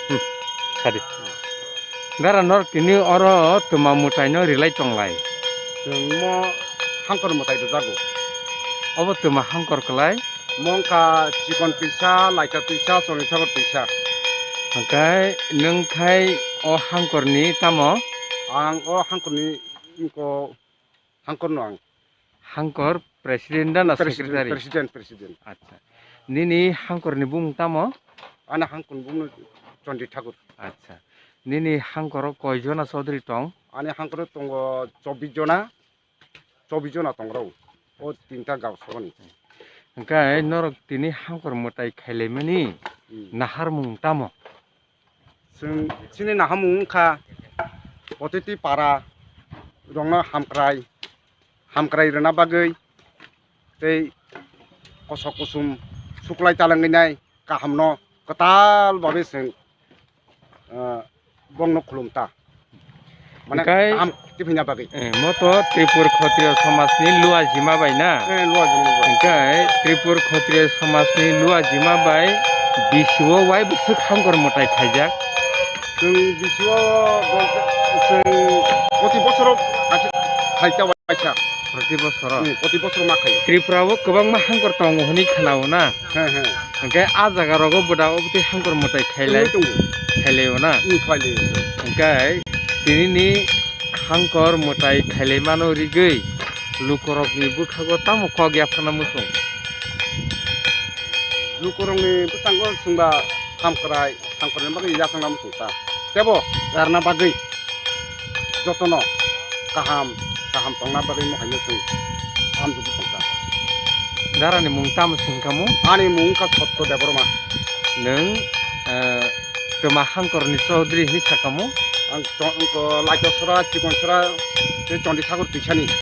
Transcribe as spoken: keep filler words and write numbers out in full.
Hmm, sadi. Dara nor tini oro twma mwtai no rilai tonglai. Chwng mo hangkor mwtai rwjago. Obo twma hangkor kwlai. Mongkha chikon twisa, laika twisa, choni sago twisa. Hwnkhe nwng khai o hangkorni tamo? Ang o hangkorni wngkha hangkorno ang. Hangkor president da na President, secretary? President, president. Acha. Nini hangkorni bumung tamo? Ani hangkorni bumung Chondi Thakur. Acha. Nini hangkoro koi jona chaudhary tong? Ani hangkoro tongo chobbish jona. Chobbish jona tongrok o tinta gao saboni. Hwnkhe norok tini hangkor mwtai khailaimani Hmm. naharmung tamo? Chwng chini naharmung wngkha otiti para rokno hamkrai, hamkrai rwna bagwi tei kosok kusum suklai talangwi nai kahamno kwtal babe chwng, ah, bongno khulum ta. Mane Hwnkhe kaham tibina bagwi. Eh, moto Tripur Khotriyo Somajni Luajima bai na? Eh, Luajima bai. Hwnkhe Tripur Khotriyo Somajni Luajima bai bisio wai bwswk hangkor mwtai khaijak? Chwng bisio bo-, chwng proti bosoro khaita waisa. Proti bosoro? Hmm, proti bosoro ma khaio. Tripura o kwbangma hangkor tongo hwnwi khwnao na? He, he. Hwnkhe a jaga rogo bwda obotwi hangkor mwtai khailai? Tongwi tongo. Khailaio na? Hmm, khailaio. Hwnkhe tinini hangkor mwtai khailaimano rigwi lukorokni bwkhago tamo kok yapharna muchung? Lukorokni bwskango chwngba hamkrai, hamkraini bagwi yapharna muchung ta. Tebo erna bagwi jotono kaham, kaham tongna bagwi mohaino chwng hamjagwi tongkha. Darani mung tamo se wngkha mo? Ani mung wngkha Sotto Debbarma. Nwng, eh, twma hangkorni chaudhary hinwi sakha mo? Ang to-, ang to Laitosora, Chikonsora, tei Chondi Thakur twisani.